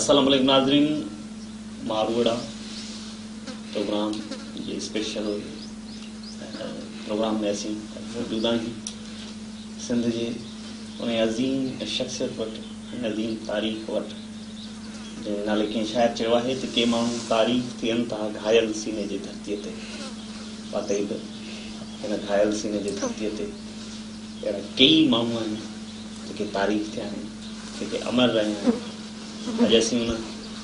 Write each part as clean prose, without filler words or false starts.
السلام عليڪم ناظرين ماروئڙا پروگرام جي اسپيشل پروگرام ۾ اسين موجود آهيون سنڌ جي ان عظيم شخصيت وٽ ان عظيم تاريخ وٽ جنهن جي نالي ڪنهن شاعر چيو آهي ته ڪي ماڻهو تاريخ ٿين ٿا گهايل سيني جي ڌرتيء تي واقعي به هن گهايل سيني جي ڌرتيء تي اهڙا ڪيئي ماڻهو آهن جيڪي تاريخ ٿيا آهن، جيڪي امر رهيا آهن. اڄ اسين ان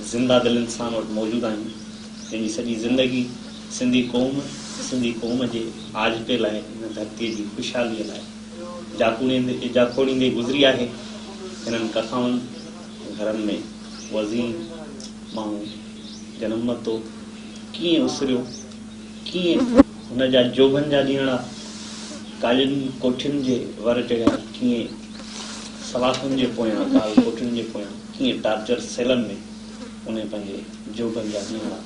زنده دل انسان وٽ موجود آهيون، جنهن جي سڄي زندگي سنڌي قوم، سنڌي قوم جي آجپي لاء، هن ڌرتيء جي خوشحاليء لاء جاکوڙيندي جاکوڙيندي گذري آهي. هنن ڪکائن گهرن ۾ اهو عظيم ماڻهو جنم ورتو، ڪيئن اسريو، ڪيئن هن جا جوڀن جا ڏينهڙا ڪالين ڪوٺين جي ور چڙهيا، ڪيئن سلاخن جي پويان، ڪال ڪوٺين جي پويان، ڪيئن ٽارچر سيلن ۾ هن پنهنجي جوڀن جا ڏينهڙا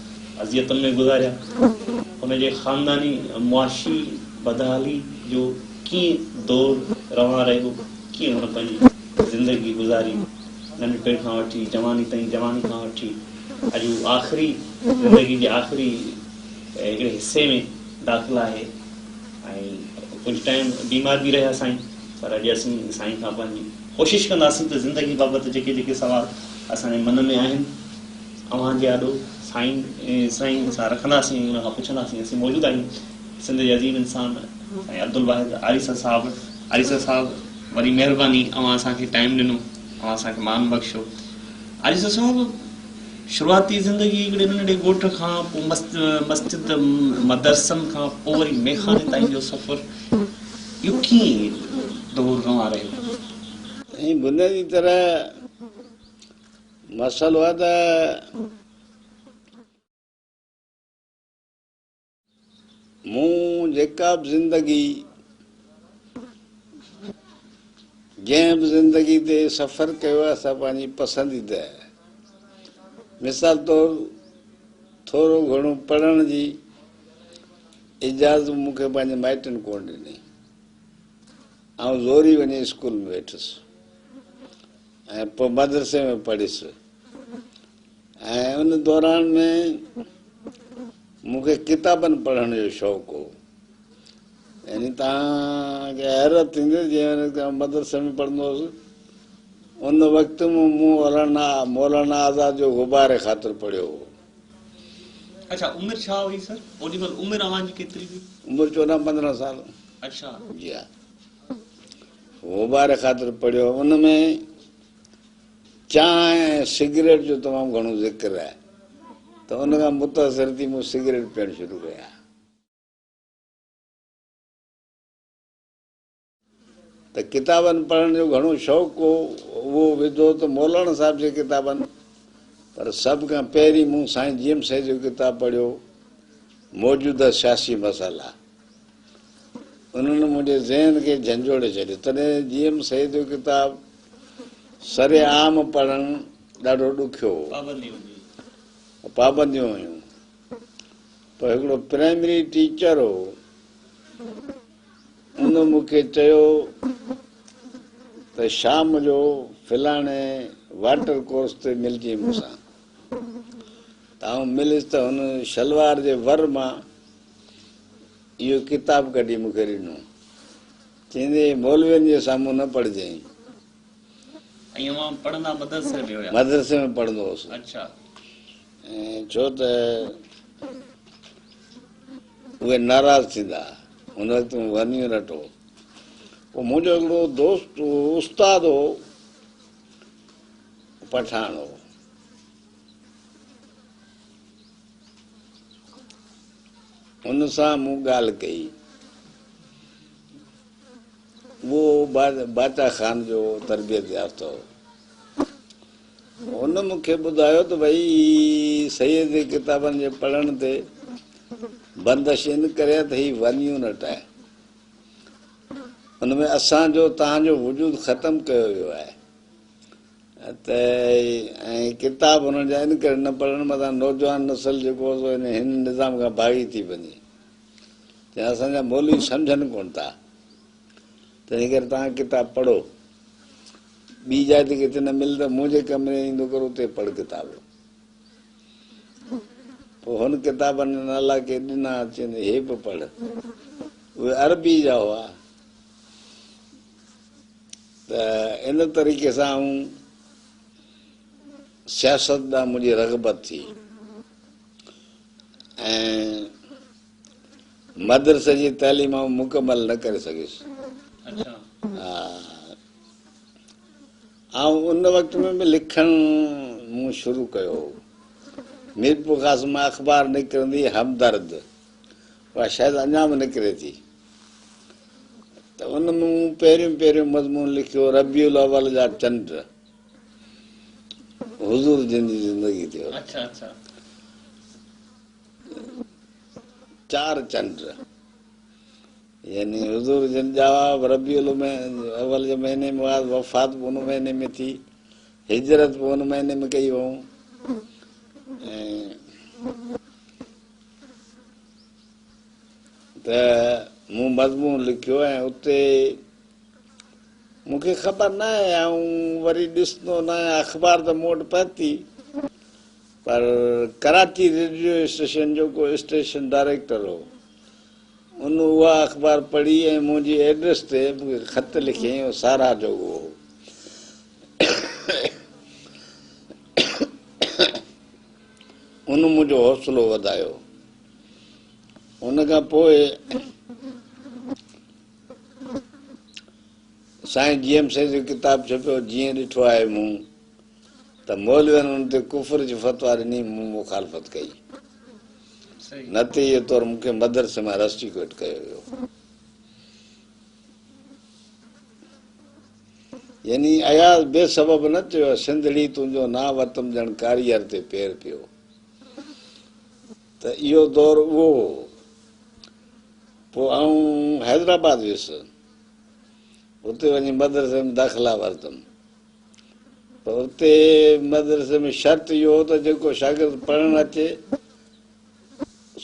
اذيتن ۾ گذاريا، هن جي خانداني معاشي بدحالي جو ڪيئن دور روان رهيو، ڪيئن هن پنهنجي زندگي گذاري، ننڍپڻ کان وٺي جواني تائين، جواني کان وٺي اڄ هو آخري زندگي جي آخري هڪڙي حصي ۾ داخل آهي ۽ ڪجهه ٽائيم بيمار به رهيا سائين پر اڄ اسين سائين کان پنهنجي ڪوشش ڪنداسين ته زندگي بابت جيڪي جيڪي سوال اسان جي من ۾ آهن اوهان جي آڏو سائين سائين سان رکنداسين ۽ ان کان پڇنداسين. اسين موجود آهيون سنڌ جي عظيم انسان سائين عبدالواحد آريسر صاحب وٽ. آريسر صاحب وڏي مهرباني اوهان اسان کي ٽائيم ڏنو اوهان اسان کي مان بخشيو. آريسر صاحب شروعاتي زندگي هڪڙي ننڍڙي ڳوٺ کان پوء مسجد مدرسن کان پوء وري ميخاني تائين جو سفر اهو ڪيئن دور روان رهيو؟ ۽ بنيادي طرح مسئلو آهي ته مون جيڪا به زندگي جنهن به زندگي تي سفر ڪيو آهي سا پنهنجي پسنديده آهي. مثال طور ٿورو گهڻو پڙهڻ جي اجازت مون کي پنهنجي مائٽن ڪونه ڏني. آئون زوري وڃي اسڪول ۾ ويٺس ۽ پوء مدرسي ۾ پڙهيس. ۽ ان دوران ۾ مون کي ڪتابن پڙهڻ جو شوق هو. يعني توهان کي حيرت ٿيندي جنهن وقت آئون مدرسي ۾ پڙهندو هوس ان وقت مون مولانا مولانا آزاد جو غبار خاطر پڙهيو هو. اڇا عمر ڇا هئي سر اوڏي مهل عمر اوهان جي ڪيتري هئي؟ عمر 14 15 سال. اڇا. جي ها غبار خاطر پڙهيو ان ۾ چانهه ۽ سگريٽ جو تمام گهڻو ذڪر آهي ته ان کان متاثر ٿي مون سگريٽ پيئڻ شروع ڪيا. ته ڪتابن پڙهڻ جو گهڻو شوق هو، اهو وڌو ته مولانا صاحب جي ڪتابن، پر سڀ کان پهرين مون سائين جي ايم سيد جو ڪتاب پڙهيو، موجوده سياسي مسئلا. انهن منهنجي ذهن کي جهنجهوڙي ڇڏيو. تڏهن جي ايم سيد جو ڪتاب سر عام پڙهڻ ڏاڍو ڏکيو هو. پابنديون هيون. پوء هڪڙو پرائمري ٽيچر هو، ان مون کي چيو ته شام جو فلاڻي واٽر ڪورس تي ملجين مون سان. ته آئون مليس ته هن شلوار جي ور مان اهو ڪتاب ڪڍي مون کي ڏنو. چيائين مولوين جي سامهون نه پڙهجئين. ۽ اوهان پڙهندا مدرسي ۾ هيا؟ مدرسي ۾ پڙهندو هوس. اڇا. ڇو ته اهي ناراض ٿيندا. ان وقت مون ون يونٽ هو. پوء منهنجو هڪڙو دوست استاد هو، پٺاڻ هو. ان سان مون ڳالهه ڪئي. اهو باچا خان جو تربيت يافته هو. هن مون کي ٻڌايو ته ڀئي سيد جي ڪتابن جي پڙهڻ تي بندش ان ڪري آهي ته هي ون يونٽ آهي. ان ۾ اسان جو توهان جو وجود ختم ڪيو ويو آهي. ته ۽ ڪتاب هنن جا ان ڪري نه پڙهن متان نوجوان نسل جيڪو سو هن نظام کان باغي ٿي وڃي. چيائين اسان جا مولوي سمجهن ڪونه ٿا، تنهن ڪري توهان ڪتاب پڙهو. ٻي جاء تي ڪٿي نه مل ته منهنجي ڪمري ۾ ايندو ڪر اتي پڙهه ڪتاب. پوء هن ڪتابن جا نالا ڪي ڏنا، چيائين هي به پڙهه. اهي عربي جا هئا. ته ان طريقي سان آئون سياست ڏانهن منهنجي رغبت ٿي ۽ مدرسي جي تعليم آئون مڪمل نه ڪري سگهيس. آئون ان وقت ۾ به لکڻ مون شروع ڪيو هو. ميرپورخاص مان اخبار نڪرندي همدرد، اها شايد اڃا به نڪري ٿي، ته ان ۾ مون پهريون پهريون مضمون لکيو ربيع الاول جا چنڊ حضور جن جي زندگي تي هو. چار چنڊ يعني حضور جن ڄاوا به ربيع الاول جي مهيني ۾ هئا، وفات به ان مهيني ۾ ٿي، هجرت به ان مهيني ۾ ڪئي هئائون ۽ ته مون مضمون لکيو ۽ اتي مون کي خبر نه آهي آئون وري ڏسندو نه آهيان اخبار ته مون وٽ پهتي پر ڪراچي ريڊيو اسٽيشن جو ڪو اسٽيشن ڊائريڪٽر هو ان اها اخبار پڙهي ۽ منهنجي ايڊريس تي مون کي خط لکيائين اهو ساراهه جوڳو هو. ان منهنجو حوصلو وڌايو. ان کان پوء سائين جي ايم سيد جو ڪتاب ڇپيو جيئن ڏٺو آهي مون ته مولوين ان تي ڪفر جي فتويٰ ڏني مون مخالفت ڪئي. نتيجي طور مون کي مدرسي مان رسٽيڪيٽ ڪيو ويو. يعني اياز بي سبب نه چيو سنڌڙي تنهنجو نانء ورتم ڄڻ ڪاريهر تي پير پيو ته اهو دور اهو هو. پوء آئون حيدرآباد ويس. اتي وڃي مدرسي ۾ داخلا ورتم. پر اتي مدرسي ۾ شرط اهو هو ته جيڪو شاگرد پڙهڻ اچي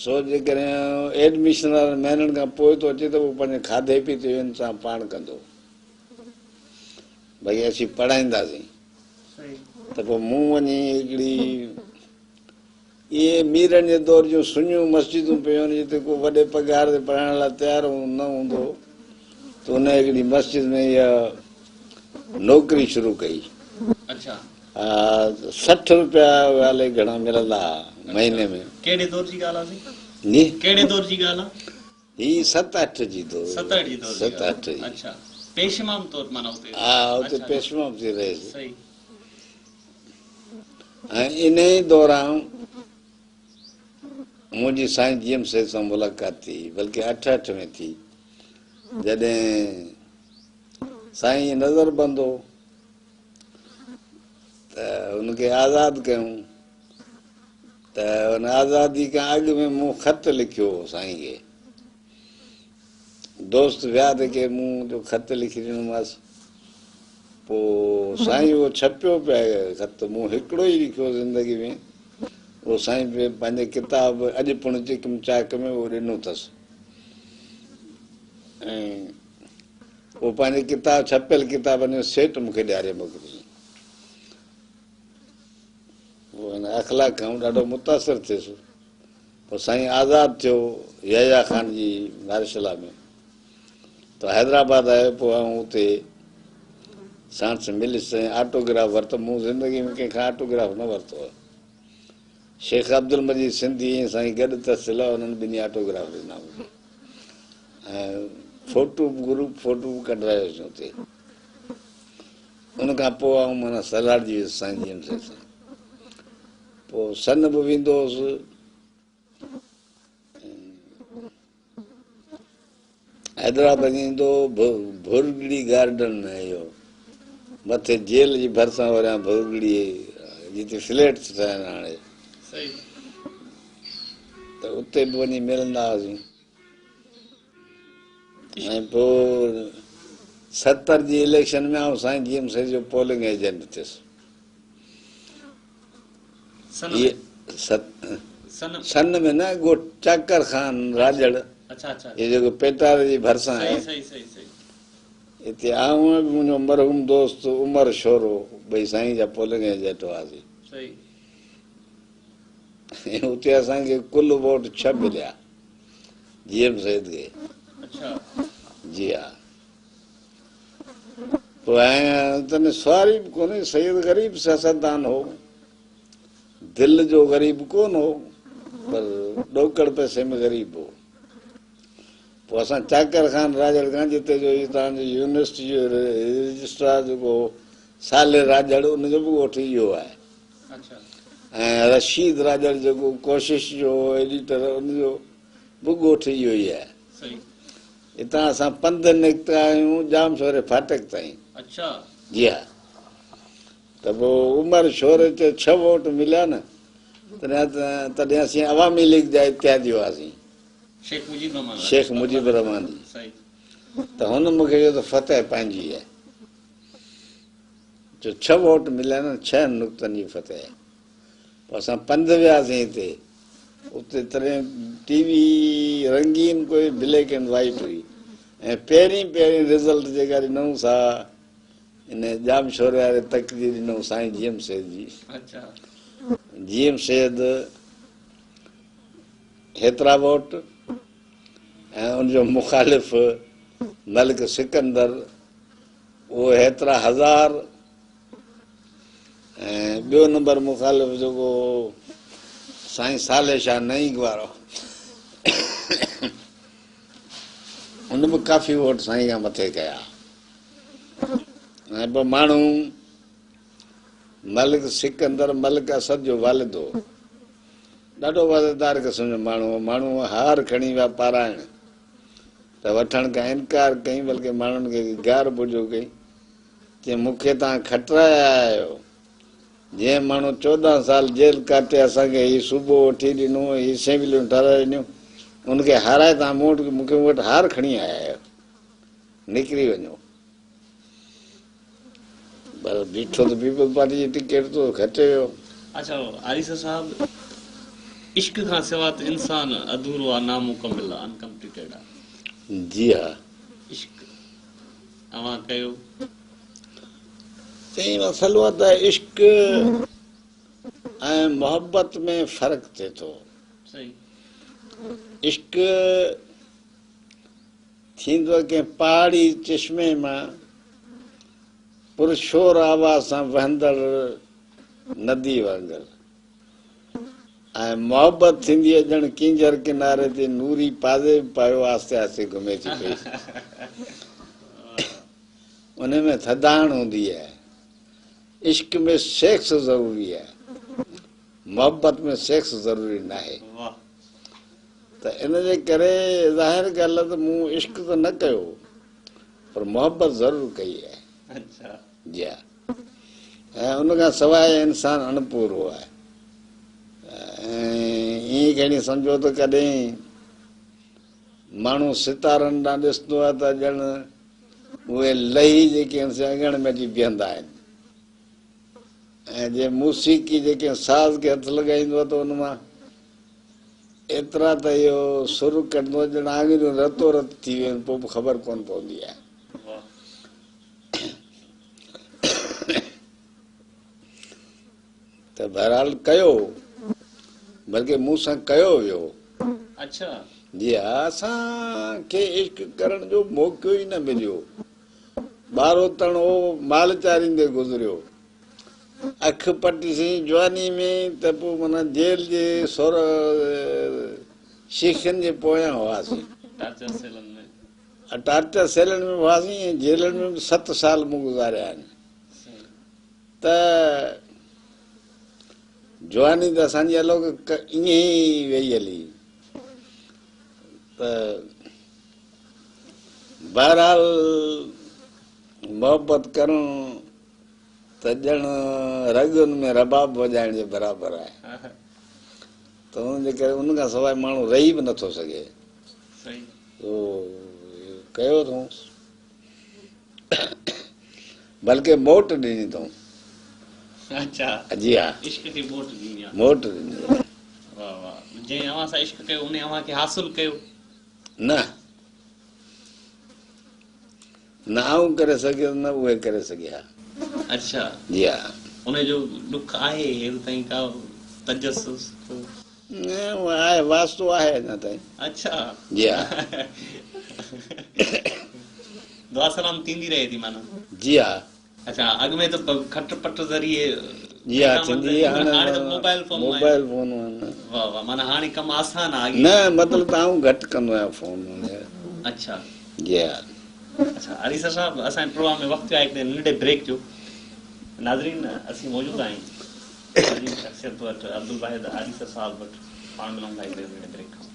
سو جيڪڏهن ايڊميشن وارن مهينن کان پوء ٿو اچي ته پوء پنهنجي کاڌي پيتي جو انتظام پاڻ ڪندو. ڀئي اسين پڙهائينداسين. ته پوء مون وڃي هڪڙي اهي ميرن جي دور جون سڃيون مسجدون پيون آهن جتي ڪو وڏي پگهار تي پڙهائڻ لاء تيار نه هوندو هو ته ان هڪڙي مسجد ۾ اها نوڪري شروع ڪئي. 60 روپيا الائي گهڻا ملندا ها مهيني ۾. ڪهڙي دور جي ڳالهه آ سائين؟ جي؟ ڪهڙي دور جي ڳالهه آ؟ هي ست اٺ جي دور. ست اٺ جي دور جي ست اٺ جي. اڇا پيش امام طور معنيٰ اتي. ها اتي پيش امام ٿي رهيس. صحيح. ۽ انهي دوران منهنجي سائين جي ايم سيد سان ملاقات ٿي بلڪه 68 ۾ ٿي جڏهن سائين نظر بند هو ته ان کي آزاد ڪيون ته ان آزادي کان اڳ ۾ مون خط لکيو هو سائين کي. دوست ويا ته ڪي مون جو خط لکي ڏنومانس. پوء سائين اهو ڇپيو پيو آهي خط مون هڪڙو ئي لکيو زندگي ۾ اهو سائين پنهنجي ڪتاب اڄ پڻ چڪم چاڪ ۾ اهو ڏنو اٿس ۽ اهو پنهنجي ڪتاب ڇپيل ڪتابن جو سيٽ مون کي ڏياري موڪليائين. پوء هن اخلاق کان آئون ڏاڍو متاثر ٿيس. پوء سائين آزاد ٿيو يحيٰ خان جي مارشل لا ۾ ته حيدرآباد آيو پوء آئون اتي ساڻس مليس ۽ آٽوگراف ورتم. مون زندگي ۾ ڪنهن کان آٽوگراف نه ورتو هو. شيخ عبدالمجيد سنڌي ۽ سائين گڏ ترسيل هئا انهن ٻنهي آٽوگراف ڏنا مون کي ۽ فوٽو به گروپ فوٽو به ڪڍرايوسين اتي. ان کان پوء آئون معنيٰ سلهاڙجي ويس سائين جي ايم سيد سان. پوء سن به ويندو هوس. حيدرآباد ايندو هو ڀرڳڙي گارڊن ۾ اهو مٿي جيل جي ڀرسان وريان ڀرڳڙي جتي فليٽس ٺهيا آهن هاڻي ته اتي به وڃي ملندا هئاسين. ۽ پوء 70 جي اليڪشن ۾ آئون سائين جي ايم سيد جو پولنگ ايجنٽ ٿيس. سن ۾ نه ڳوٺ چاڪر خان راڄڙ اهي جيڪو پيٽاري جي ڀرسان آهي. اتي آئون ۽ منهنجو مرحوم دوست عمر شورو ٻئي سائين جا پولنگ ايجنٽ هئاسين. ۽ اتي اسان کي ڪل ووٽ ڇهه مليا جي ايم سيد کي. جي ها. پوء تڏهن سوال ئي به ڪونهي، سيد غريب سياستدان هو، دل جو غريب ڪونه هو، پر ڏوڪڙ پئسي ۾ غريب هو. پوء اسان چاڪر خان راڄڙ کان جتي جو هي توهان جو يونيورسٽي جو رجسٽرار جيڪو هو صالح راڄڙ ان جو به ڳوٺ اهو آهي ۽ رشيد راڄڙ جيڪو ڪوشش جو هو ايڊيٽر ان جو به ڳوٺ اهو ئي آهي. اتان اسان پنڌ نڪتا آهيون ڄامشوري ڦاٽڪ تائين. جي ها. ته پوء عمر شوري چيو ڇهه ووٽ مليا نه تڏهن اسين عوامي ليگ جا اتحادي هئاسين. شيخ مجيب الرحمان شيخ مجيب الرحمان جي صحيح. ته هن مون کي چيو ته فتح پنهنجي آهي. جو ڇهه ووٽ مليا نه ڇهن نقطن جي فتح آهي. پوء اسان پنڌ وياسين هتي اتي تڏهن ٽي وي رنگين ڪوئي بليڪ اينڊ وائيٽ هئي ۽ پهرين پهرين رزلٽ جيڪا ڏنائون سا ان ڄامشوري واري تڪ جي ڏنائون سائين جي ايم سيد جي. جي ايم سيد هيترا ووٽ ۽ ان جو مخالف ملڪ سڪندر اهو هيترا هزار ۽ ٻيو نمبر مخالف جيڪو سائين صالح شاهه نئيگ وارو ان به ڪافي ووٽ سائين کان مٿي ڪيا ۽ پوء ماڻهو ملڪ سڪندر ملڪ اسد جو والد هو. ڏاڍو وزندار قسم جو ماڻهو هو. ماڻهو هار کڻي ويا پارائڻ ته وٺڻ کان انڪار ڪيائين، بلڪه ماڻهن کي گار بجو ڪئي، چي مون کي توهان کٽرائي آيا آهيو. جنهن ماڻهو 14 سال جيل ڪاٽي اسان کي هي صوبو وٺي ڏنو، هي اسيمبليون ٺهرائي ڏنيون، ان کي هارائي توهان مون وٽ مون کي مون وٽ هار کڻي آيا آهيو. نڪري وڃو. پر بيٺو ته پيپلز پارٽي جي ٽڪيٽ تي کٽي ويو. اڇا آريسر صاحب عشق کان سوا ته انسان اڌورو آ نامڪمل آ انڪمپليٽيڊ آ. جي ها. عشق اوهان ڪيو. سائين مسئلو آ ته عشق ۽ محبت ۾ فرق ٿئي ٿو. صحيح. عشق ٿيندو آهي ڪنهن پهاڙي چشمي مان پرشور آواز سان وهندڙ ندي وانگر ۽ محبت ٿيندي آهي ڄڻ ڪينجهر ڪناري تي نوري پازيب پايو آهستي آهستي گهمي ٿي پئي. ان ۾ ٿڌاڻ هوندي آهي. عشق ۾ سيڪس ضروري آهي، محبت ۾ سيڪس ضروري ناهي. ته ان جي ڪري ظاهر ڳالهه آهي ته مون عشق ته نه ڪيو پر محبت ضرور ڪئي آهي. جي ها. ۽ ان کان سواء انسان اڻپورو آهي. ۽ ائين کڻي سمجهو ته ڪڏهن ماڻهو ستارن ڏانهن ڏسندو آهي ته ڄڻ اهي لهي جيڪي آهن سي اڱڻ ۾ اچي بيهندا آهن ۽ جي موسيقي جي ڪنهن ساز کي هٿ لڳائيندو آهي ته ان مان ايترا ته اهو سر ڪڍندو آهي ڄڻ آڱريون رتو رت ٿي ويون پوء به خبر ڪونه پوندي آهي. ته بهرحال ڪيو بلڪه مون سان ڪيو ويو. اڇا. جي ها اسان کي عشق ڪرڻ جو موقعو ئي نه مليو. ٻاروتڻ هو مال چاريندي گذريو. اک پٽيسين جواني ۾ ته پوء معنيٰ جيل جي سور شيخن جي پويان هئاسين. ٽارچر سيلن ۾. ٽارچر سيلن ۾ به هئاسين ۽ جيلن ۾ به 7 سال مون گذاريا آهن. ته جواني ته اسان جي الوڪ ائين ئي وئي هلي. ته بهرحال محبت ڪرڻ ته ڄڻ رڳن ۾ رباب وڄائڻ جي برابر آهي. ته ان جي ڪري ان کان سواء ماڻهو رهي به نٿو سگهي. سو ڪيو اٿئون. بلڪه موٽ ڏني اٿئون. اڇا. جي ها. عشق کي موٽ ڏني آهي. موٽ ڏني آهي. واه واه. جنهن اوهان سان عشق ڪيو انهي اوهان کي حاصل ڪيو؟ نه. نه آئون ڪري سگهيس نه اهي ڪري سگهيا. اڇا. جي ها. ان جو ڏک آهي هيل تائين ڪا تجسس ڪو؟ نه آهي واسطو آهي اڃا تائين. اڇا. جي ها. دعا سلام ٿيندي رهي ٿي معنيٰ. جي ها. اڇا اڳ ۾ ته خط پٽ ذريعي جي ها ٿيندي هئي هاڻي ته موبائل فون موبائل فون واه واه معنيٰ هاڻي ڪم آسان آ نه مطلب ته آئون گهٽ ڪندو آهيان فون اڇا جي ها اڇا آريسر صاحب اسان جي پروگرام ۾ وقت ٿيو آهي هڪڙي ننڍڙي بريڪ جو ناظرين اسين موجود آهيون عظيم شخصيت وٽ عبدالواحد آريسر صاحب وٽ پاڻ ملون ٿا هڪڙي ننڍڙي بريڪ کان.